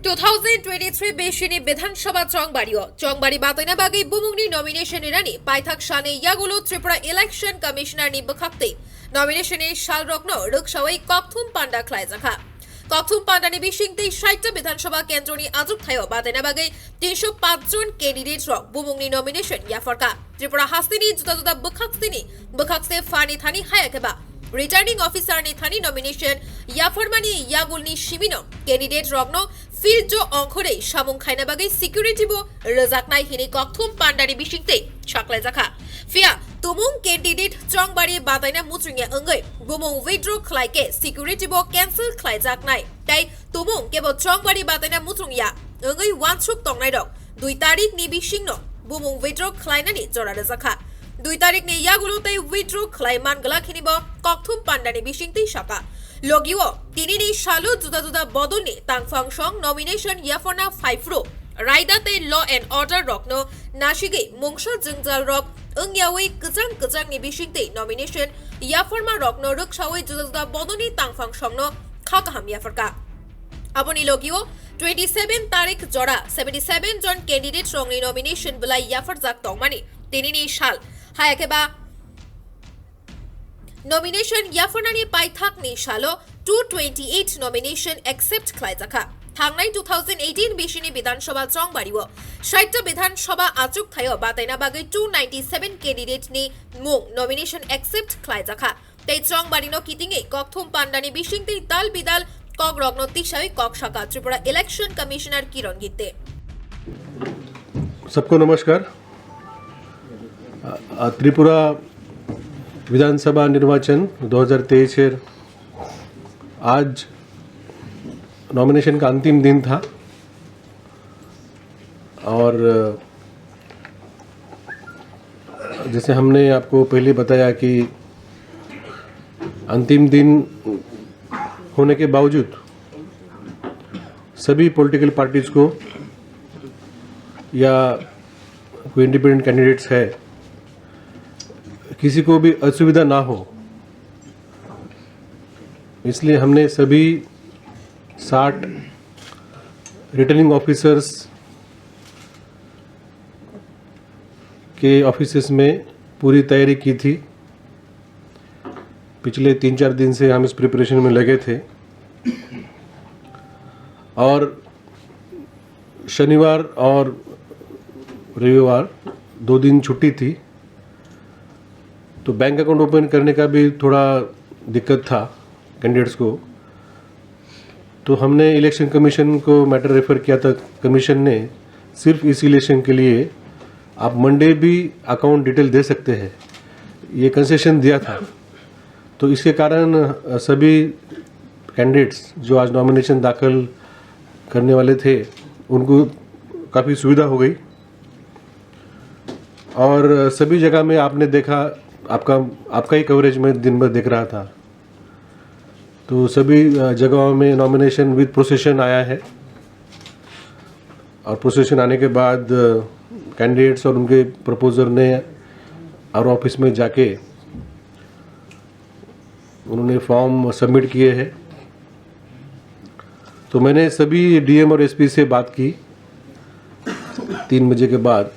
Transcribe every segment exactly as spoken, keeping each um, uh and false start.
Two thousand twenty-three Bishini Bidhan Sabha Chongbari o Chongbari bataina bagwi bumungni nomination rinani paithak sani yagulo Tripura Election Commissioner ni bwkhaktwi nomination ni salrokno rwksawi kokthum panda khlaijakha. Kokthum pandani bisingtwi sait ta Bidhan Sabha kendroni ajukthaio bataina bagwi tinsho paanch jon candidate rok bumungni nomination yapharkha. Tripura hasteni juda juda bwkhaktwini bwkhakse phani thani haya khe ba returning officer ni thani nomination yapharmani yagulni simino candidate rokno field jo ongkhorwi samung khaina bagwi security bo rwjaknai hinwi kokthum pandani bisingtwi saklaijakha. Phiya tumung candidate Chongbari bataina muchungya wngwi bumung withdraw khlai khe security bo cancel khlaijaknai tei tumung kebo Chongbari bataina muchungya wngwi uansuk tongnairok dui tarikni bisingno bumung withdraw khlainani jora rwjakha. Dui tarikni yagulo tei withdraw khlai man glak hini bo kokthum pandani bisingtwi saka. Logio tinini salo juda juda bodolni tangphang song nomination yapharna phaiphuru raida tei law and order rokno nasigwi mungsa jwngjal rok wngyawi kwchang kwchangni bisingtwi nomination yapharma rokno rwksawi juda juda bodolni tangphang songno kha kaham yapharkha. Aboni logio twenty seven tarik jora seventy seven jon candidate rokni nomination belai yapharjak tongmani tinini sal. Haya khe ba nomination yapharnani paithakni salo two twenty eight nomination accept khlaijakha. Thangnai two thousand eighteen Bishini Bidhan Sabha Chongbari o sait ta Bidhan Sabha achukthaio bataina bagwi two ninety seven candidate ni mung nomination accept khlaijakha. Tei Chongbari no kitingwi kokthum pandani bisingtwi dal bidal kokrokno tisawi kok saka Tripura Election Commissioner Kiron Gitte. सबको नमस्कार। अ, अ, त्रिपुरा विधानसभा निर्वाचन दो हज़ार तेईस এর आज नॉमिनेशन का अंतिम दिन था और, अ, जैसे हमने आपको पहले बताया कि अंतिम दिन होने के बावजूद सभी पॉलिटिकल पार्टीज को या कोई इंडिपेंडेंट कैंडिडेट्स है, किसी को भी असुविधा ना हो, इसलिए हमने सभी साठ रिटर्निंग ऑफिसर्स के ऑफिसेस में पूरी तैयारी की थी। पिछले तीन चार दिन से हम इस प्रिपरेशन में लगे थे और शनिवार और रविवार दो दिन छुट्टी थी, तो बैंक अकाउंट ओपन करने का भी थोड़ा दिक्कत था कैंडिडेट्स को। तो हमने इलेक्शन कमीशन को मैटर रेफर किया था। कमीशन ने सिर्फ इस इलेक्शन के लिए आप मंडे भी अकाउंट डिटेल दे सकते हैं, ये कंसेशन दिया था। तो इसके कारण, अ, सभी कैंडिडेट्स जो आज नॉमिनेशन दाखिल करने वाले थे, उनको काफ़ी सुविधा हो गई। और सभी जगह में आपने देखा, आपका, आपका ही कवरेज में दिन भर दिख रहा था। तो सभी, अ, जगहों में नॉमिनेशन विद प्रोसेशन आया है और प्रोसेशन आने के बाद, अ, कैंडिडेट्स और उनके प्रपोजर ने आर ओ ऑफिस में जाके उन्होंने फॉर्म सबमिट किए हैं। तो मैंने सभी डी एम और एस पी से बात की तीन बजे के बाद,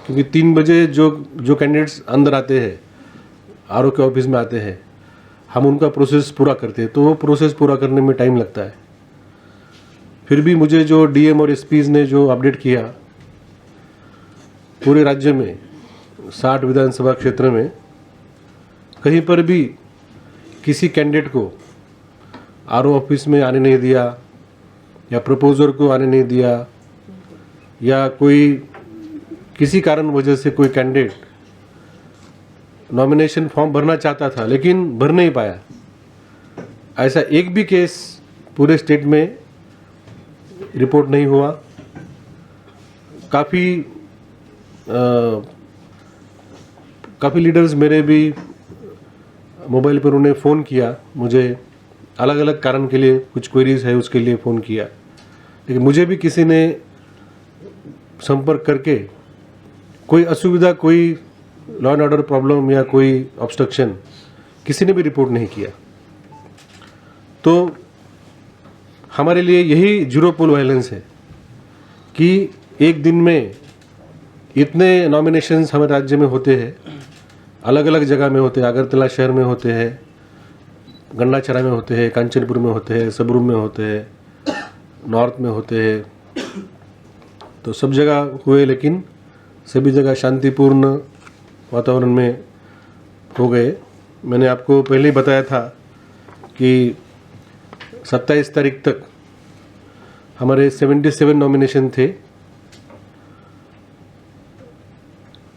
क्योंकि तीन बजे जो, जो कैंडिडेट्स अंदर आते हैं, आर ओ के ऑफिस में आते हैं, हम उनका प्रोसेस पूरा करते हैं, तो वो प्रोसेस पूरा करने में टाइम लगता है। फिर भी मुझे जो डी एम और एस पीज ने जो अपडेट किया, पूरे राज्य में साठ विधानसभा क्षेत्र में कहीं पर भी किसी कैंडिडेट को आर ओ ऑफिस में आने नहीं दिया या प्रपोजर को आने नहीं दिया या कोई किसी कारण वजह से कोई कैंडिडेट नॉमिनेशन फॉर्म भरना चाहता था लेकिन भर नहीं पाया, ऐसा एक भी केस पूरे स्टेट में रिपोर्ट नहीं हुआ। काफ़ी, अ, काफ़ी लीडर्स मेरे भी मोबाइल पर उन्हें फ़ोन किया, मुझे अलग-अलग कारण के लिए कुछ क्वेरीज है, उसके लिए फ़ोन किया, लेकिन मुझे भी किसी ने संपर्क करके कोई असुविधा, कोई लॉ एंड ऑर्डर प्रॉब्लम या कोई ऑब्स्ट्रक्शन किसी ने भी रिपोर्ट नहीं किया। तो हमारे लिए यही जीरो पोल वायलेंस है कि एक दिन में इतने नॉमिनेशंस हमारे राज्य में होते हैं, अलग अलग जगह में होते हैं, अगरतला शहर में होते हैं, गंडाछड़ा में होते हैं, कांचनपुर में होते हैं, सबरूम में होते हैं, नॉर्थ में होते हैं, तो सब जगह हुए, लेकिन सभी जगह शांतिपूर्ण वातावरण में हो गए। मैंने आपको पहले ही बताया था कि सत्ताईस तारीख तक हमारे सेवेंटी सेवन नॉमिनेशन थे।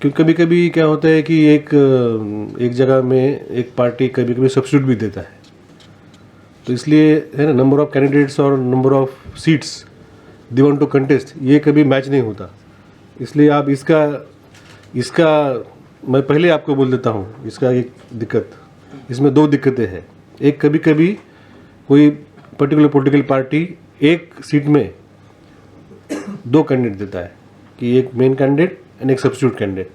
क्यों, कभी कभी क्या होता है कि एक एक जगह में एक पार्टी कभी कभी सब्सिट्यूट भी देता है, तो इसलिए है ना, नंबर ऑफ कैंडिडेट्स और number of seats they want to contest, ये कभी मैच नहीं होता। इसलिए आप इसका इसका मैं पहले आपको बोल देता हूँ, इसका एक दिक्कत, इसमें दो दिक्कतें हैं। एक, कभी कभी कोई पर्टिकुलर पॉलिटिकल पार्टी एक सीट में दो कैंडिडेट देता है, कि एक मेन कैंडिडेट एंड एक सब्सिट्यूट कैंडिडेट।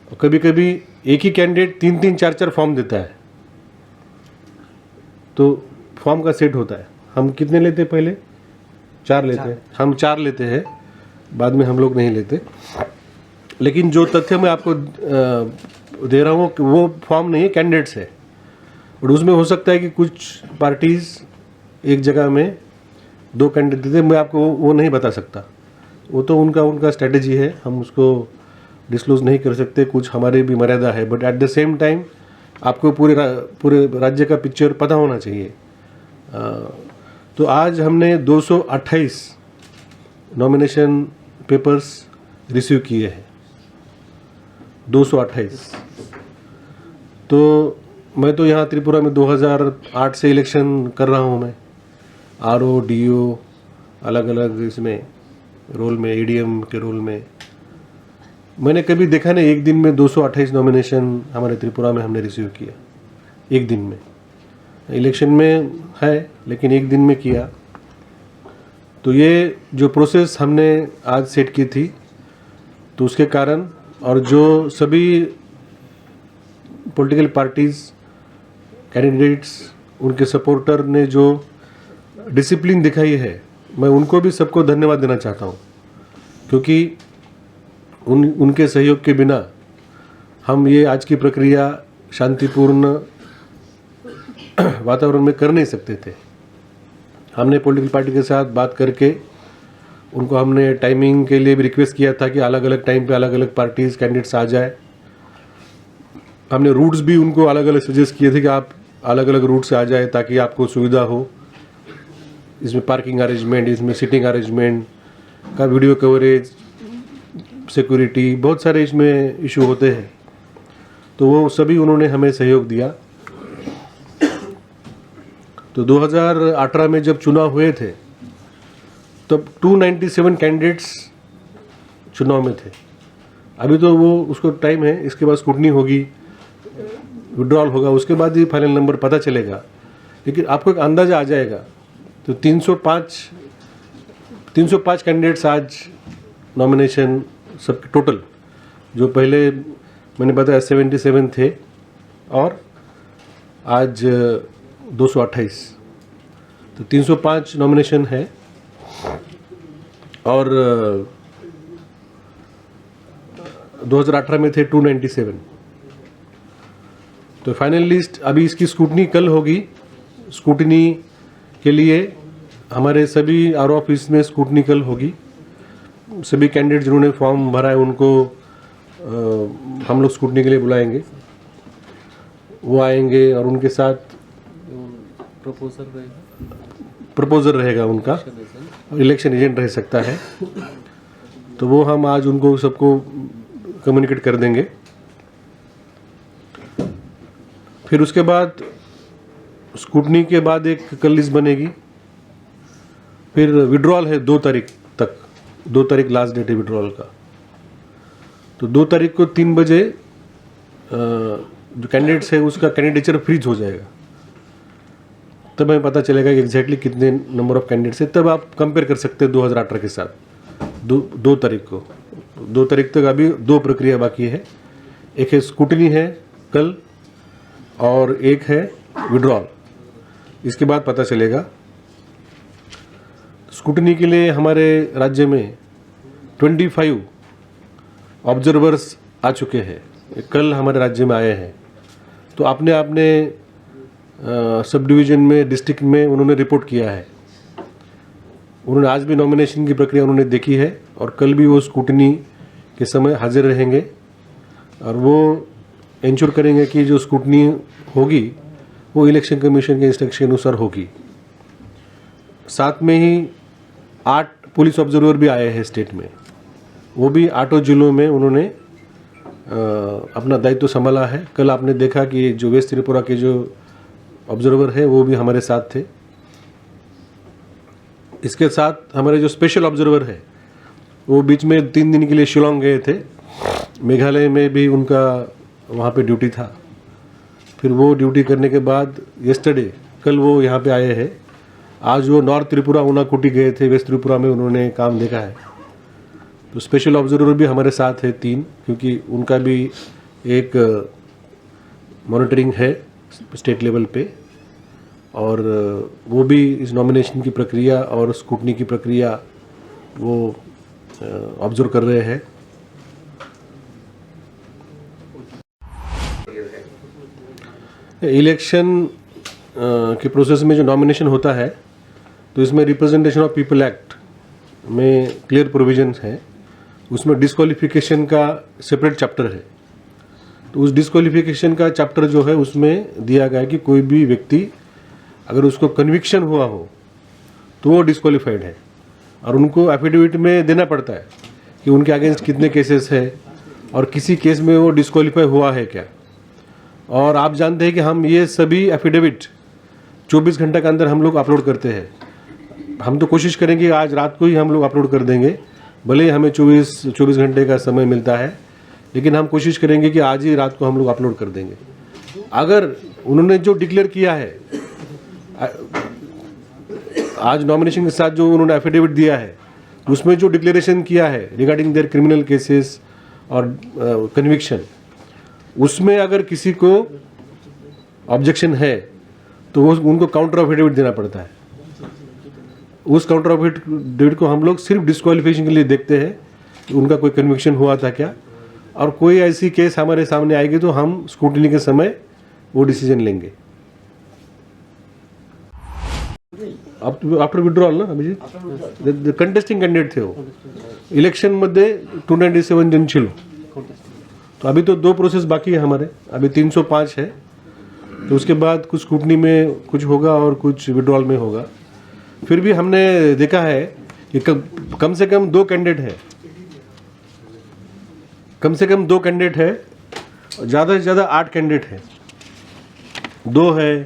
और कभी कभी एक ही कैंडिडेट तीन तीन चार चार फॉर्म देता है, तो फॉर्म का सेट होता है। हम कितने लेते हैं पहले? चार लेते हैं। हम चार लेते हैं, बाद में हम लोग नहीं लेते। लेकिन जो तथ्य मैं आपको अ, दे रहा हूँ कि वो फॉर्म नहीं है, कैंडिडेट्स है। और उसमें हो सकता है कि कुछ पार्टीज एक जगह में दो कैंडिडेट देते, मैं आपको वो नहीं बता सकता। वो तो उनका उनका स्ट्रेटजी है, हम उसको डिस्क्लोज नहीं कर सकते। कुछ हमारी भी मर्यादा है, but at the same time आपको पूरे रा, पूरे राज्य का पिक्चर पता होना चाहिए। अ, तो आज हमने दो सौ अट्ठाईस नॉमिनेशन पेपर्स रिसीव किए हैं, दो सौ अट्ठाईस। तो मैं तो यहाँ त्रिपुरा में दो हज़ार आठ से इलेक्शन कर रहा हूँ मैं, आरओ, डीओ, अलग अलग इसमें रोल में, एडीएम के रोल में। मैंने कभी देखा नहीं एक दिन में दो सौ अट्ठाईस नॉमिनेशन हमारे त्रिपुरा में हमने रिसीव किया एक दिन में। इलेक्शन में है, लेकिन एक दिन में किया। तो ये जो प्रोसेस हमने आज सेट की थी, तो उसके कारण, और जो सभी पॉलिटिकल पार्टीज, कैंडिडेट्स, उनके सपोर्टर ने जो डिसिप्लिन दिखाई है, मैं उनको भी सबको धन्यवाद देना चाहता हूँ, क्योंकि उन उनके सहयोग के बिना हम ये आज की प्रक्रिया शांतिपूर्ण वातावरण में कर नहीं सकते थे। हमने पॉलिटिकल पार्टी के साथ बात करके उनको हमने टाइमिंग के लिए भी रिक्वेस्ट किया था कि अलग अलग टाइम पे अलग अलग पार्टीज, कैंडिडेट्स आ जाए। हमने रूट्स भी उनको अलग अलग सजेस्ट किए थे कि आप अलग अलग रूट से आ जाए, ताकि आपको सुविधा हो। इसमें पार्किंग अरेंजमेंट, इसमें सीटिंग अरेंजमेंट का वीडियो कवरेज, सिक्योरिटी, बहुत सारे इसमें इशू होते हैं। तो वो सभी उन्होंने हमें सहयोग दिया। तो दो हज़ार अठारह में जब चुनाव हुए थे, तब टू नाइंटी सेवन कैंडिडेट्स चुनाव में थे। अभी तो वो, उसको टाइम है, इसके बाद स्क्रूटनी होगी, विड्रॉल होगा, उसके बाद ही फाइनल नंबर पता चलेगा। लेकिन आपको एक अंदाज़ा आ जाएगा। तो तीन सौ पाँच, तीन सौ पाँच कैंडिडेट्स आज नॉमिनेशन, सब टोटल जो पहले मैंने बताया सेवेंटी सेवन थे, और आज दो सौ अट्ठाईस, तो तीन सौ पाँच नॉमिनेशन है। और दो हज़ार अठारह में थे टू नाइंटी सेवन। तो फाइनल लिस्ट, अभी इसकी स्क्रूटनी कल होगी। स्क्रूटनी के लिए हमारे सभी आरओ ऑफिस में स्क्रूटनी कल होगी। सभी कैंडिडेट जिन्होंने फॉर्म भरा है, उनको अ, हम लोग स्क्रूटनी के लिए बुलाएंगे। वो आएंगे और उनके साथ प्रपोजल रहेगा। प्रपोजर रहेगा उनका, इलेक्शन एजेंट रह सकता है। तो वो हम आज उनको सबको कम्युनिकेट कर देंगे। फिर उसके बाद स्क्रूटनी के बाद एक कल लिस्ट बनेगी। फिर विड्रॉल है दो तारीख तक, दो तारीख लास्ट डेट है विड्रॉल का। तो दो तारीख को तीन बजे अ, जो कैंडिडेट्स है, उसका कैंडिडेचर फ्रीज हो जाएगा। तब हमें पता चलेगा कि एग्जैक्टली कितने नंबर ऑफ कैंडिडेट्स है। तब आप कंपेयर कर सकते हैं दो हज़ार अठारह के साथ। दो दो तारीख को, दो तारीख तक अभी दो प्रक्रिया बाकी है। एक है स्क्रूटनी है कल, और एक है विड्रॉल। इसके बाद पता चलेगा। स्क्रूटनी के लिए हमारे राज्य में ट्वेंटी फ़ाइव ऑब्जर्वर्स आ चुके हैं, कल हमारे राज्य में आए हैं। तो अपने अपने सब डिवीजन में, डिस्ट्रिक्ट में उन्होंने रिपोर्ट किया है। उन्होंने आज भी नॉमिनेशन की प्रक्रिया उन्होंने देखी है और कल भी वो स्क्रूटनी के समय हाजिर रहेंगे और वो इंश्योर करेंगे कि जो स्क्रूटनी होगी वो इलेक्शन कमीशन के इंस्ट्रक्शन अनुसार होगी। साथ में ही आठ पुलिस ऑब्जर्वर भी आए हैं स्टेट में, वो भी आठों जिलों में उन्होंने अ, अपना दायित्व संभाला है। कल आपने देखा कि जो वेस्ट त्रिपुरा के जो ऑब्जर्वर है वो भी हमारे साथ थे। इसके साथ हमारे जो स्पेशल ऑब्जर्वर है वो बीच में तीन दिन के लिए शिलोंग गए थे। मेघालय में भी उनका वहाँ पे ड्यूटी था। फिर वो ड्यूटी करने के बाद यस्टरडे, कल वो यहाँ पे आए हैं। आज वो नॉर्थ त्रिपुरा ऊनाकोटी गए थे, वेस्ट त्रिपुरा में उन्होंने काम देखा है। तो स्पेशल ऑब्जर्वर भी हमारे साथ है तीन, क्योंकि उनका भी एक मॉनिटरिंग है स्टेट लेवल पे, और वो भी इस नॉमिनेशन की प्रक्रिया और स्क्रूटनी की प्रक्रिया वो ऑब्जर्व कर रहे हैं। इलेक्शन के प्रोसेस में जो नॉमिनेशन होता है, तो इसमें रिप्रेजेंटेशन ऑफ पीपल एक्ट में क्लियर प्रोविजंस है। उसमें डिस्क्वालिफिकेशन का सेपरेट चैप्टर है। तो उस डिस्क्वालिफिकेशन का चैप्टर जो है, उसमें दिया गया है कि कोई भी व्यक्ति अगर उसको कन्विक्शन हुआ हो तो वो डिस्क्वालिफाइड है, और उनको एफिडेविट में देना पड़ता है कि उनके अगेंस्ट कितने केसेस है और किसी केस में वो डिस्क्वालीफाई हुआ है क्या। और आप जानते हैं कि हम ये सभी एफिडेविट चौबीस घंटा के अंदर हम लोग अपलोड करते हैं। हम तो कोशिश करेंगे, आज रात को ही हम लोग अपलोड कर देंगे, भले ही हमें चौबीस चौबीस घंटे का समय मिलता है, लेकिन हम कोशिश करेंगे कि आज ही रात को हम लोग अपलोड कर देंगे। अगर उन्होंने जो डिक्लेयर किया है, आ-, आज नॉमिनेशन के साथ जो उन्होंने एफिडेविट दिया है, उसमें जो डिक्लेरेशन किया है रिगार्डिंग देयर क्रिमिनल केसेस और कन्विक्शन, उसमें अगर किसी को ऑब्जेक्शन है तो वो, उनको काउंटर एफिडेविट देना पड़ता है। उस काउंटर एफिडेविट को हम लोग सिर्फ डिस्क्वालिफिकेशन के लिए देखते हैं कि उनका कोई कन्विक्शन हुआ था क्या, और कोई ऐसी केस हमारे सामने आएगी तो हम स्क्रूटनी के समय वो डिसीजन लेंगे। आफ्टर विड्रॉल ना अभिजीत, कंटेस्टिंग कैंडिडेट थे वो। इलेक्शन मध्ये टू नाइन्टी सेवन जन ছিল। तो अभी तो दो प्रोसेस बाकी है हमारे। अभी तीन सौ पाँच है, तो उसके बाद कुछ स्क्रूटनी में कुछ होगा और कुछ विड्रॉल में होगा। फिर भी हमने देखा है कि कम कम से कम दो कैंडिडेट है, कम से कम दो कैंडिडेट है, ज़्यादा से ज़्यादा आठ कैंडिडेट है। दो है,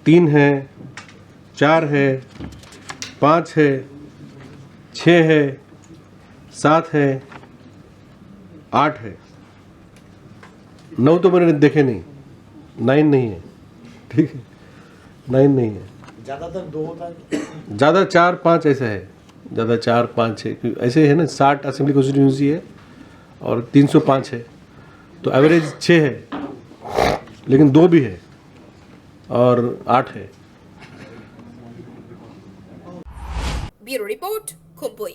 तीन है, चार है, पाँच है, छः है, सात है, आठ है। नौ तो मैंने देखे नहीं, नाइन नहीं है। ठीक है, नाइन नहीं है। ज़्यादातर दो होता है। ज़्यादा चार पाँच ऐसा है, ज़्यादा चार पाँच छः, क्योंकि ऐसे है ना, साठ असेंबली कॉन्स्टिट्यूएंसी है और तीन सौ पाँच है, तो एवरेज छः है, लेकिन दो भी है और आठ है। Bureau Report, Khumpui.